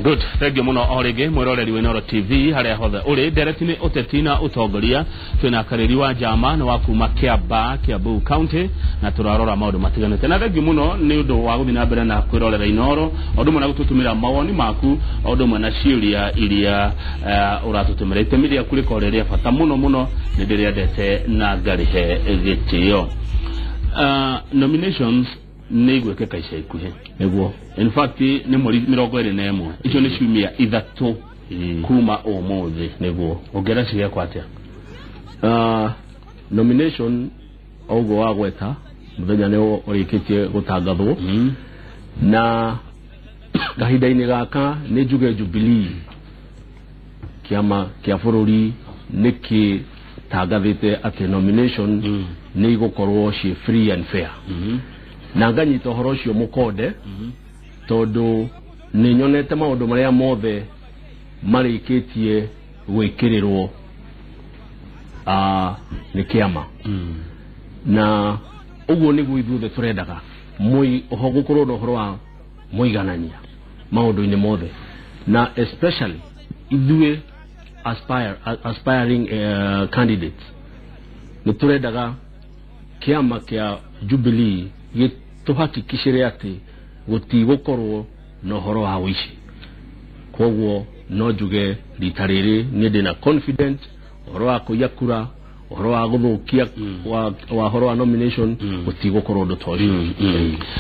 Good, thank you muno o rĩngĩ mwĩroreri wa Inooro TV harĩa hothe ũrĩ. Ndereti nĩ ũteti na ũtongoria. Twĩna Karĩri wa Njama, nĩ wa kuma Kĩamba, Kiambu County, na tũrarora maũndũ matiganĩte. Na thank you mũno nĩ ũndũ wa gũthiĩ na mbere na kwĩrorera Inooro, o ũndũ ũmwe na gũtũtũmĩra mawoni maku, o ũndũ ũmwe na ciũria iria ũratũtũmĩra. Itemi rĩaku rĩkorwo rĩ rĩa bata mũno mũno, nĩ ndĩrĩendete na ngarĩhe gĩtĩo. Nominations nĩ igwĩkĩka ica ikuhĩ. Nĩguo. In fact, nĩ mweri 21, icio nĩ ciumia 3 kuma ũmũthĩ. Ũngĩenda cigekwo atĩa? Nomination o ũguo wagweta, mũthenya nĩ ũrĩkĩtie gũtangathwo, na kahinda-inĩ gaka nĩ njuge Jubilee, kĩama kĩa bũrũri, nĩ kĩtangathĩte atĩ nomination nĩ igũkorwo ciĩ free and fair, na nganyita ũhoro ũcio mũkonde, tondũ nĩ nyonete maũndũ marĩa mothe marĩkĩtie gwĩkĩrĩrwo nĩ kĩama, na ũguo nĩguo ithuothe tũrendaga oho gũkorwo na ũhoro wa mũiganania maũndũ-inĩ mothe, na especially ithuĩ aspiring candidates nĩ tũrendaga kĩama kĩa Jubilee gĩtũhakikicĩre atĩ gũtigũkorwo na ũhoro wa ũici. Koguo no njuge rita rĩrĩ niĩ ndĩna confident ũhoro wa kũiya kura, ũhoro wa gũthũkia wa ũhoro wa nomination, gũtigũkorwo ũndũ ta ũcio.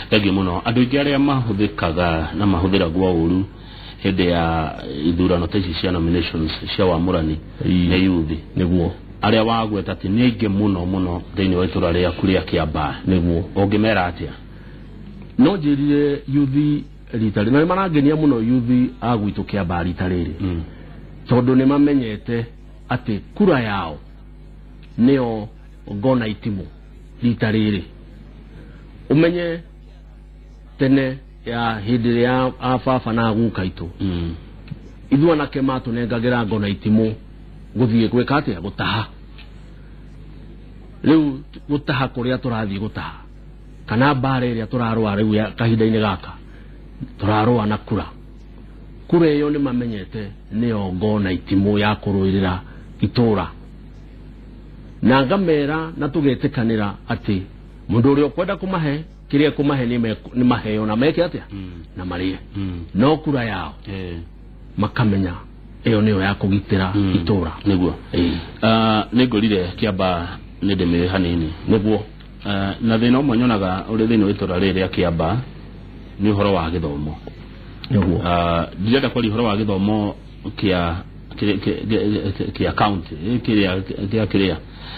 Thengiũ mũno. Andũ aingĩ arĩa mahũthĩkaga na mahũthĩragwo ũru hĩndĩ ya ithurano ta ici cia nominations cia wamũrani nĩ yuthi. Arĩa wagweta atĩ nĩ aingĩ mũno mũno thĩinĩ wa itũra rĩaku rĩa Kĩambaa. Ũngĩmera atĩa? No njĩrire yuthi rita rĩrĩ, na nĩ marangenia mũno yuthi a gwitũ Kĩambaa rita rĩrĩ, tondũ nĩ mamenyete atĩ kura yao nĩyo ngona itimũ rita rĩrĩ. Ũmenye tene ya hĩndĩ ĩrĩa a baba na guka itũ, ithuĩ anake matũnengagĩra ngona itimũ gũthiĩ gwĩka atĩa? Gũtaha. Rĩu gũtaha kũrĩa tũrathiĩ gũtaha, kana mbara ĩrĩa tũrarũa rĩu ya kahinda-inĩ gaka, tũrarũa na kura. Kura ĩyo nĩ mamenyete nĩyo ngona itimũ ya kũrũĩrĩra itũra, na ngamera na tũgetĩkanĩra atĩ mũndũ ũrĩa ũkwenda kũmahe kĩrĩa kũmahe nĩ maheo na meke atĩa? Na marĩe. No kura yao makamenya ĩyo nĩyo ya kũgitĩra itũra. Nĩ ngũrire Kĩamba, nĩ ndĩmĩũĩ hanini. Na thĩna ũmwe nyonaga ũrĩ thĩinĩ wa itũra rĩrĩ rĩa Kĩamba nĩ ũhoro wa gĩthomo. Ndirenda kwaria ũhoro wa gĩthomo kĩa county, kĩrĩa kĩa kĩrĩa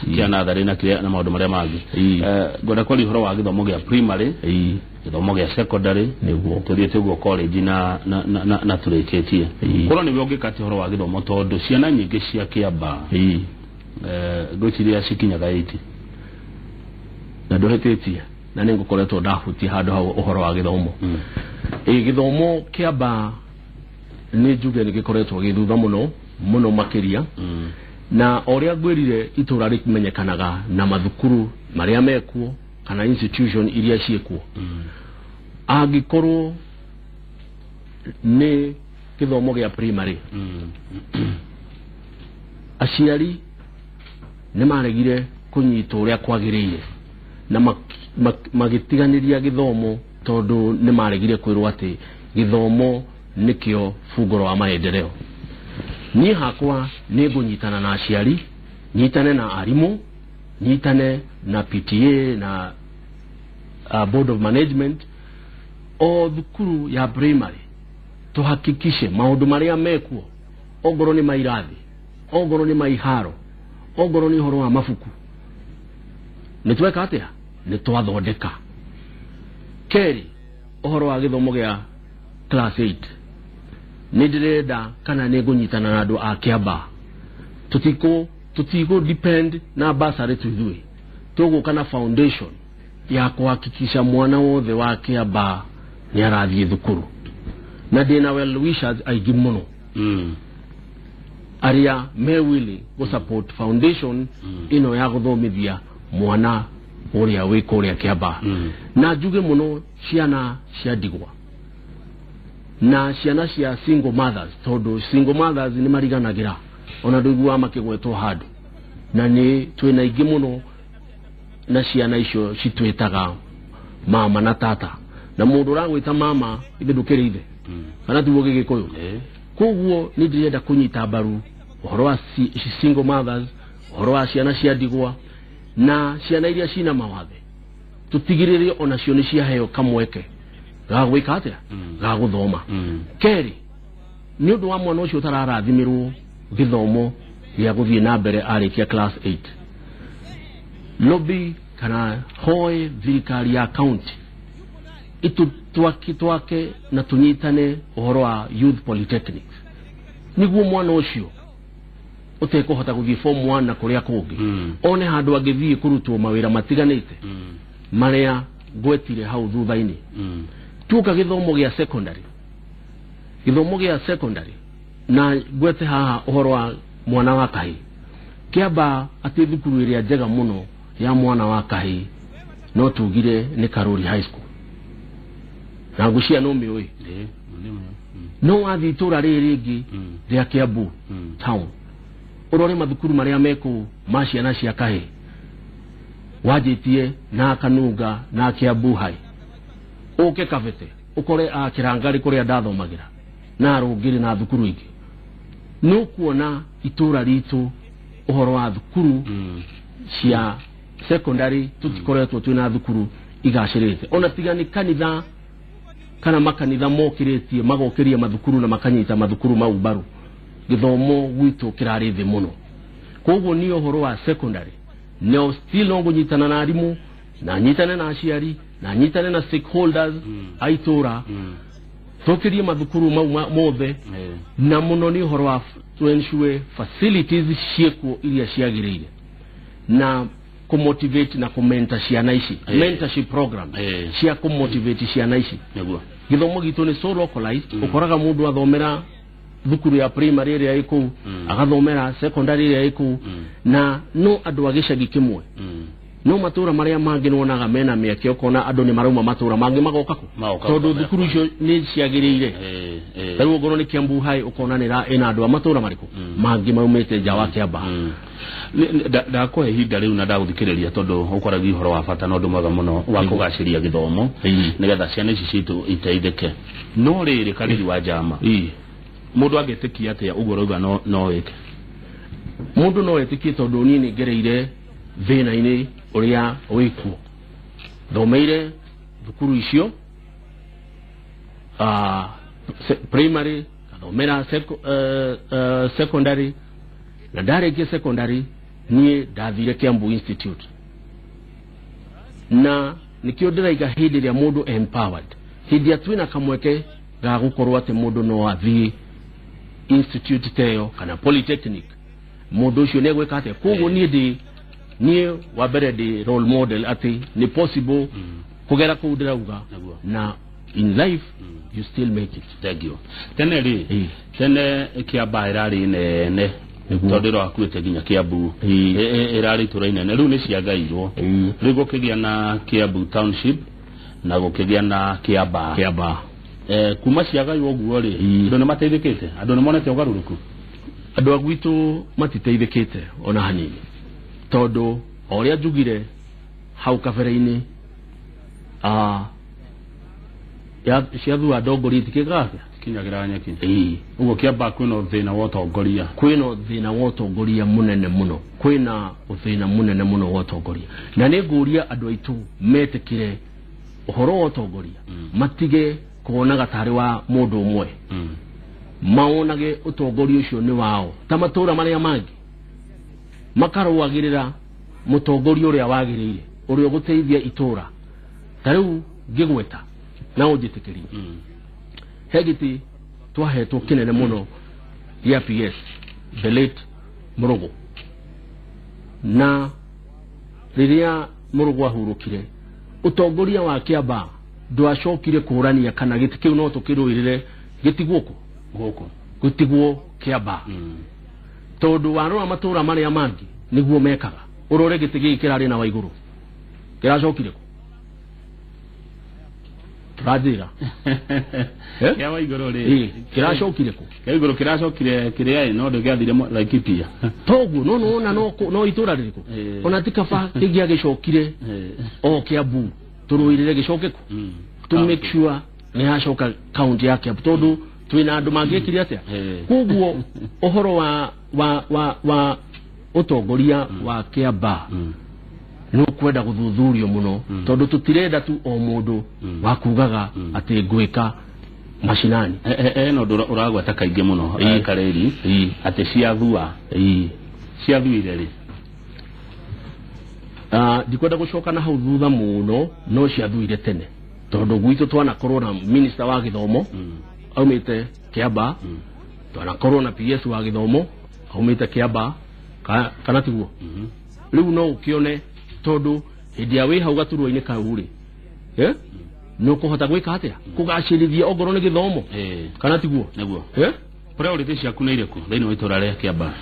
kĩa natharĩ na kĩrĩa na maũndũ marĩa mangĩ. Ngwenda kwaria ũhoro wa gĩthomo gĩa primary, gĩthomo gĩa secondary, tũthiĩte ũguo college na tũrĩkĩtie. Korwo nĩwe ũngĩka atĩa ũhoro wa gĩthomo, tondũ ciana nyingĩ cia Kĩamba ngwĩciria cikinyaga 80? Na ndũhĩtĩtie, na nĩ ngũkoretwo ndahutia handũ hau ũhoro wa gĩthomo. Ĩ gĩthomo Kĩamba nĩ njuge nĩ gĩkoretwo gĩ thutha mũno mũno makĩria, na o ũrĩa ngwĩrire, itũra rĩmenyekanaga na mathukuru marĩa mekuo kana institution iria ciĩkuo. Angĩkorwo nĩ gĩthomo gĩa primary, aciari nĩ maregire kũnyitwo ũrĩa kwagĩrĩire na magĩtiganĩria gĩthomo, tondũ nĩ maregire kwĩrwo atĩ gĩthomo nĩkĩo bungũro wa maendeleo. Niĩ hakwa nĩ ngũnyitana na aciari, nyitane na arimũ, nyitane na PTA na board of management o thukuru ya primary, tuhakikishe maũndũ marĩa mekuo, ongorwo nĩ mairathi, ongorwo nĩ maiharo, ongorwo nĩ ũhoro wa mabuku, nĩ tweka atĩa? Nĩ twathondeka. Kerĩ, ũhoro wa gĩthomo gĩa class 8, nĩ ndĩrenda kana nĩ ngũnyitana na andũ a Kĩamba, tũtikũ depend na bursary tu. Ithuĩ tũgũka na foundation ya kuhakikisha mwana wothe wa Kĩamba nĩ arathiĩ thukuru, na ndĩna well wishers aingĩ mũno arĩa me willing gũ support foundation ĩno ya gũthomithia mwana ũrĩa wĩ kũrĩa Kĩamba. Na njuge mũno ciana cia ndigwa. Na ciana cia single mothers, tondũ single mothers nĩ mariganagĩra ona ndũiguaga makĩgwetwo handũ, na nĩ twĩna aingĩ mũno na ciana icio citwĩtaga mama na tata, na mũndũ ũragwĩta mama ithe ndũkĩrĩ ithe kana tiguo Gĩgĩkũyũ. Koguo nĩ ndĩrenda kũnyita mbaru ũhoro wa single mothers, ũhoro wa ciana cia ndigwa na ciana iria cina mawathe, tũtigĩrĩre onacio nĩ ciaheo kamweke ga gwĩka atĩa, ga gũthoma. Kerĩ, nĩ ũndũ wa mwana ũcio ũtararathimĩrwo gĩthomo gĩa gũthiĩ na mbere arĩkia class 8, lobby kana hoe thirikari ya county twake na tũnyitane ũhoro wa youth polytechnics, nĩguo mwana ũcio ũtekũhota gũthiĩ form 1 na kũrĩa kũngĩ one handũ angĩthiĩ kũrutwo mawĩra matiganĩte marĩa ngwetire hau thutha-inĩ. Tuoka gĩthomo gĩa secondary, gĩthomo gĩa secondary na ngwete haha ũhoro wa mwana wa kahĩĩ. Kĩamba atĩ thukuru ĩrĩa njega mũno ya mwana wa kahĩĩ no tugire nĩ Karuri High School, na ngũcia no mĩũĩ. No wathiĩ itũra rĩrĩ rĩngĩ rĩa Kiambu town, ũrore mathukuru marĩa mekũu ma ciana cia kahĩĩ, wanjĩtie na Kanunga na Kiambu High, ũke Kabete ũkore a Kĩrangari kũrĩa ndathomagĩra na Rũngĩrĩ na thukuru ingĩ, nĩ ũkuona itũra ritũ ũhoro wa thukuru cia secondary tũtikoretwo twĩna thukuru igacĩrĩte. Ona tiga nĩ kanitha kana makanitha mokĩrĩtie magokĩria mathukuru na makanyita mathukuru mau mbaru, gĩthomo gwitũ kĩrarĩ thĩ mũno. Koguo nĩ ũhoro wa secondary no still no ngũnyitana na arimũ na nyitane na aciari na nyitane na stakeholders a itũra, tũkĩrie mathukuru mau mothe, na mũno nĩ ũhoro wa to ensure facilities ciĩkuo iria ciagĩrĩire na kũmotivate na kũmenta ciana ici, mentorship program cia kũmotivate ciana ici. Gĩthomo gitũ nĩ so localized, ũkoraga mũndũ athomera thukuru ya primary ĩrĩa ĩ kũu, agathomera secondary ĩrĩa ĩ kũu, na no andũ a gĩcagi kĩmwe. No matũra marĩa mangĩ nĩwonaga mena mĩeke, ũkona andũ nĩ marauma matũra mangĩ magoka kũ, tondũ thukuru icio nĩ ciagĩrĩire. Ta rĩu ongorwo nĩ Kiambu High ũkona nĩ ĩna andũ a matũra marĩkũ mangĩ maumĩte nja wa Kiambaa. Ndakũhe ihinda rĩu na ndagũthikĩrĩria tondũ ũkoragia ũhoro wa bata na ũndũ mwega mũno wa kũgacĩria gĩthomo nĩgetha ciana ici citũ iteithĩke. No rĩrĩ, Karĩri wa Njama, mũndũ angĩtĩkia atĩa ũguo ũrauga no wĩke? Mũndũ no etĩkie tondũ niĩ nĩ ngereire thĩna-inĩ ũrĩa wĩkuo. Thomeire thukuru icio primary, ngathomera secondary, na ndarĩkia secondary niĩ ndathire Kiambu Institute, na nĩkĩo ndĩraiga hĩndĩ ĩrĩa mũndũ empowered, hĩndĩ ĩrĩa twĩna kamweke ga gũkorwo atĩ mũndũ no athiĩ institute ta ĩyo kana polytechnic, mũndũ ũcio nĩ egwĩka atĩa. Koguo niĩ ndĩ niĩ wa mbere ndĩ role model atĩ nĩ possible kũgera kũu ndĩrauga, na in life you still make it. Thank you. Tene rĩ, tene Kiambaa ĩrarĩ nene tondũ ĩrakuĩte nginya Kiambu, ĩrarĩ itũra inene, rĩu nĩ ciagairwo, rĩu gũkĩgĩa na Kiambu Township na gũkĩgĩa na Kiambaa. Kiambaa. Kuma ciagairwo ũguo rĩ, andũ nĩ mateithĩkĩte, andũ nĩ monete ũgarũrũku? Andũ a gwitũ matiteithĩkĩte ona hanini, tondũ o ũrĩa njugire hau kabere-inĩ, ciathua ndongoria itikĩkaga atĩa? Kinyagĩra nyeki. Ũguo Kiambaa kwĩna thĩna wa ũtongoria. Kwĩna thĩna wa ũtongoria mũnene mũno, kwĩna thĩna mũnene mũno wa ũtongoria, na nĩ ngũria andũ aitũ metĩkĩre ũhoro wa ũtongoria, matige kuonaga tarĩ wa mũndũ ũmwe, maonage ũtongoria ũcio nĩ wao ta matũra marĩa mangĩ, makarũagĩrĩra mũtongoria ũrĩa wagĩrĩire, ũrĩa ũgũteithia itũra. Ta rĩu ngĩgweta na ũnjĩtĩkĩrie, he gĩtĩ twahetwo kĩnene mũno gĩa PS the late Mũrũgũ, na rĩrĩa Mũrũgũ ahurũkire, ũtongoria wa Kiambaa ndwacokire kũrania kana gĩtĩ kĩu no tũkĩrũĩrĩre gĩtigwo kũ gũkũ, gĩtigwo Kiambaa, tondũ warora matũra marĩa mangĩ nĩguo mekaga. Ũrore gĩtĩ gĩkĩ kĩrarĩ na Waigũrũ kĩracokire kũ? Tũranjĩra Kĩa Waigũrũ rĩ kĩracokire kũ? Kĩa Waigũrũ kĩracokire kĩrĩa no ndũgĩathire Laikipia. Toguo no nona no itũra rĩrĩkũ ona ti kaba kĩngĩagĩcokire o Kiambu tũrũĩrĩre gĩcoke kũ to make sure nĩ yacoka county ya Kiambu tondũ twĩna andũ mangĩekire atĩa. Koguo ũhoro wa ũtongoria wa Kiambaa nĩ ũkwenda gũthuthurio mũno tondũ tũtirenda tu o mũndũ wa kugaga atĩ ngwĩka macinani. No ũndũ ũragweta kaingĩ mũno Kareri atĩ ciathua ciathuire rĩ? Ndikwenda gũcoka na hau thutha mũno no ciathuire tene tondũ gwitũ twanakorwo na minister wa gĩthomo aumĩte Kiambaa, twanakorwo na PS wa gĩthomo aumĩte Kiambaa, kana tiguo? Rĩu no ũkĩone tondũ hĩndĩ ya wĩ hau gaturwa-inĩ kau rĩ nĩ ũkũhota gwĩka atĩa kũgacĩrithia ongorwo nĩ gĩthomo kana tiguo? Nĩguo. Priority ciaku nĩ irĩkũ thĩinĩ wa itũra rĩa Kiambaa?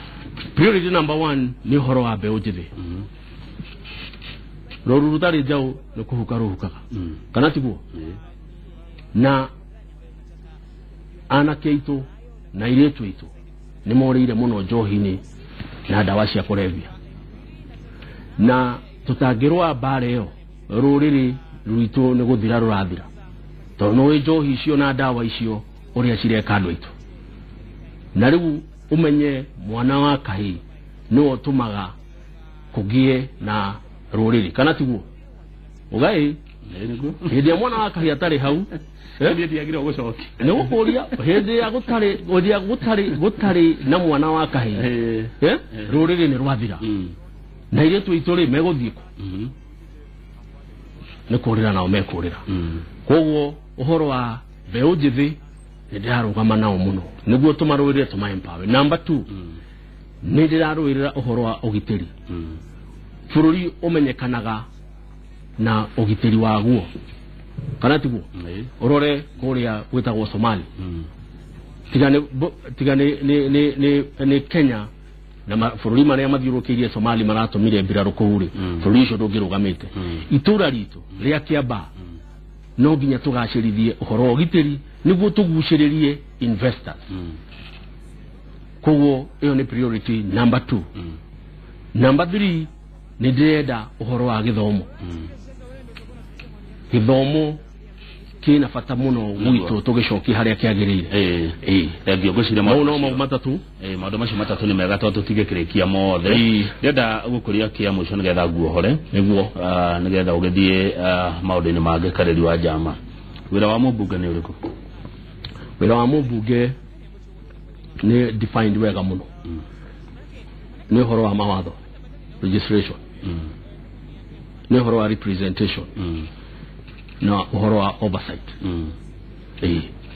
Priority number 1 nĩ ũhoro wa mbeũ njĩthĩ. Rũru rũtarĩ njaũ nĩ kũhuka rũhukaga kana tiguo? Na anake aitũ na airĩtu aitũ nĩ morĩire mũno njohi-inĩ na ndawa cia kũrebia, na tũtangĩrũa mbara ĩyo rũrĩrĩ rwitũ nĩ gũthira rũrathira tondũ nĩ njohi icio na ndawa icio ũrĩa cireka andũ aitũ. Na rĩu ũmenye mwana wa kahĩĩ nĩwe ũtũmaga kũgĩe na rũrĩrĩ kana tiguo? Ũgaĩ hĩndĩ ya mwana wa kahĩĩ atarĩ hau nĩ gũkũria hĩndĩ ya gũtarĩ na mwana wa kahĩĩ rũrĩrĩ nĩ rwathira na airĩtu aitũ rĩ megũthiĩ kũ? Nĩ kũrĩra nao mekũrĩra. Koguo ũhoro wa mbeũ njĩthĩ nĩ ndĩrarũgama nao mũno nĩguo tũmarũĩrĩre tũma empower. Number 2 nĩ ndĩrarũĩrĩra ũhoro wa ũgitĩri. Bũrũri ũmenyekanaga na ũgitĩri waguo kana tiguo? Ũrore kũrĩa gwĩtagwo Somali tiga nĩ Kenya na bũrũri marĩa mathiũrũrũkĩirie Somali maratũmire mbirarũ kũu rĩ, bũrũri ũcio ndũngĩrũgamĩte. Itũra ritũ rĩa Kiambaa no nginya tũgacĩrithie ũhoro wa ũgitĩri nĩguo tũgucĩrĩrie investors. Koguo ĩyo nĩ priority number 2. Number 3 nĩ ndĩrenda ũhoro wa gĩthomo. Gĩthomo kĩna bata mũno gwitũ tũgĩcokia harĩa kĩagĩrĩire. Thengiũ ngwĩciria mau no mau matatũ. Maũndũ macio matatũ nĩ mega tondũ tũtingĩkĩrĩkia mothe. Ndĩrenda gũkũria kĩa mũico nĩgetha nguohore nĩguo nĩgetha ũgĩthiĩ maũndũ-inĩ mangĩ. Kareri wa Njama, wĩra wa mũmbunge nĩ ũrĩkũ? Wĩra wa mũmbunge nĩ defined wega mũno. Nĩ ũhoro wa mawatho, registration, nĩ ũhoro wa representation, na ũhoro wa oversight.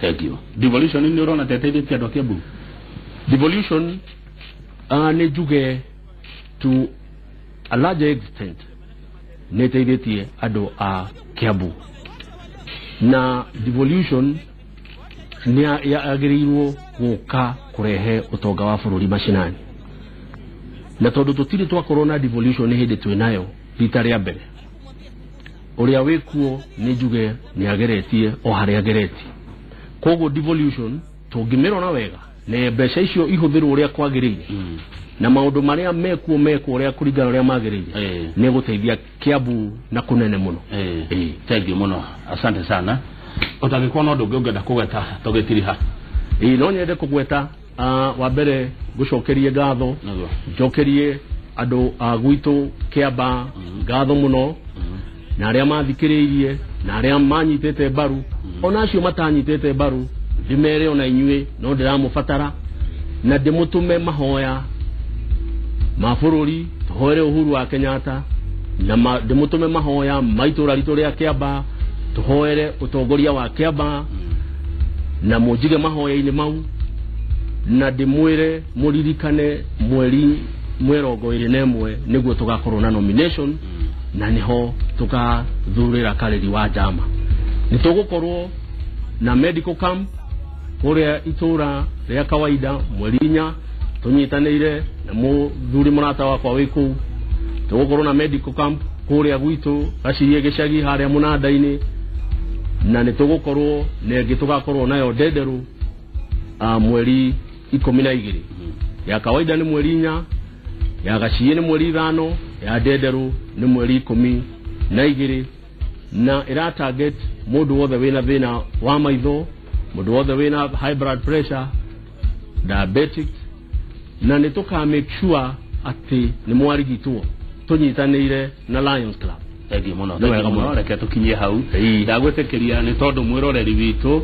Thank you. Devolution nĩ ũrona ta ĩteithĩtie andũ a Kiambu? Devolution nĩ njuge to a larger extent nĩ ĩteithĩtie andũ a Kiambu, na devolution nĩ yagĩrĩirwo gũka kũrehe ũtonga wa bũrũri macinani, na tondũ tũtirĩ twakorwo na devolution nĩ hĩndĩ twĩ nayo rita rĩa mbere, ũrĩa wĩkuo nĩ njuge nĩ ageretie o harĩa ageretie. Koguo devolution tũngĩmĩrora wega na mbeca icio ihũthĩrwo ũrĩa kwagĩrĩire na maũndũ marĩa mekuo mekwo ũrĩa kũringana ũrĩa magĩrĩire nĩ gũteithia Kiambu na kũnene mũno. Thank you mũno, asante sana. Ũtangĩkorwo na ũndũ ũngĩ ũngĩenda kũgweta tũgĩtiriha? No nyende kũgweta wa mbere ngũcokerie ngatho, njokerie andũ a gwitũ Kiambaa ngatho mũno, na arĩa mathikĩrĩirie na arĩa manyitĩte mbaru, ona acio matanyitĩte mbaru ndĩmere ona inyuĩ no ndĩramũbatara, na ndĩmũtũme mahoya ma bũrũri tũhoere Uhuru wa Kenyatta, na ndĩmũtũme mahoya ma itũra ritũ rĩa Kiambaa tũhoere ũtongoria wa Kiambaa, na mũnjige mahoya-inĩ mau, na ndĩmwĩre mũririkane mweri 21 nĩguo tũgakorwo na nomination, na nĩho tũgathurĩra Kareri wa Njama. Nĩ tũgũkorwo na medical camp kũrĩa itũra rĩa kawaida mweri 4 tũnyitanĩire na mũthuri mũrata wakwa wĩ kũu. Tũgũkorwo na medical camp kũrĩa gwitũ Gacirie gĩcagi harĩa mũnanda-inĩ Na nĩ tũgũkorwo na ĩngĩ tũgakorwo nayo Ndenderũ mweri 12. Ya kawaida nĩ mweri 4, ya Gaciĩ nĩ mweri 5, ya Ndenderũ nĩ mweri 12, na ĩra target mũndũ wothe wĩna thĩna wa maitho, mũndũ wothe wĩna high blood pressure, diabetic, na nĩ tũka make sure atĩ nĩ mwarigitwo tũnyitanĩire na Lions Club. Thengiũ mũno. Nĩ wega Thengiũ mũno. Mũno. Reke tũkinyie hau. Ndagwĩtĩkĩria nĩ tondũ mwĩroreri witũ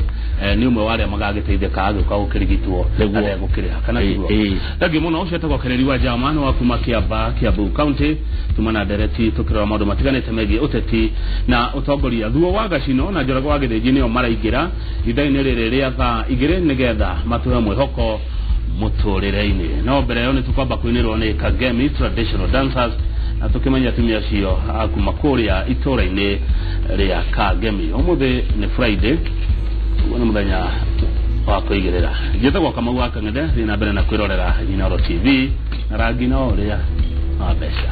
nĩ ũmwe wa arĩa magagĩteithĩka agĩũka gũkĩrigitwo Nĩguo. arĩa gũkĩrĩha kana tiguo? Ĩĩ. Thengiũ mũno. Ũcio etagwo Kĩrĩri wa Njama, nĩ wa kuma Kĩamba, Kiambu County. Tuma na ndereti tũkĩrora maũndũ matiganĩte megiĩ ũteti na ũtongoria. Thuo wa Gacino na Njoroge wa Gĩthĩnji nĩo maraingĩra ithaa-inĩ rĩrĩ rĩa thaa 2 nĩgetha matũhe mwĩhoko mũtũrĩre-inĩ. No mbere ĩyo nĩ tũkwamba kũinĩrwo nĩ Kagemi Traditional Dancers, na tũkĩmenya atumia acio a kuma kũrĩa itũra-inĩ rĩa Kagemi. Ũmũthĩ nĩ Friday, ũguo nĩ mũthenya wa kũigĩrĩra. Njĩtagwo Kamau wa Kang'ethe. Thiĩ na mbere na kwĩrorera Inooro TV na rangi no ũrĩa wa mbeca.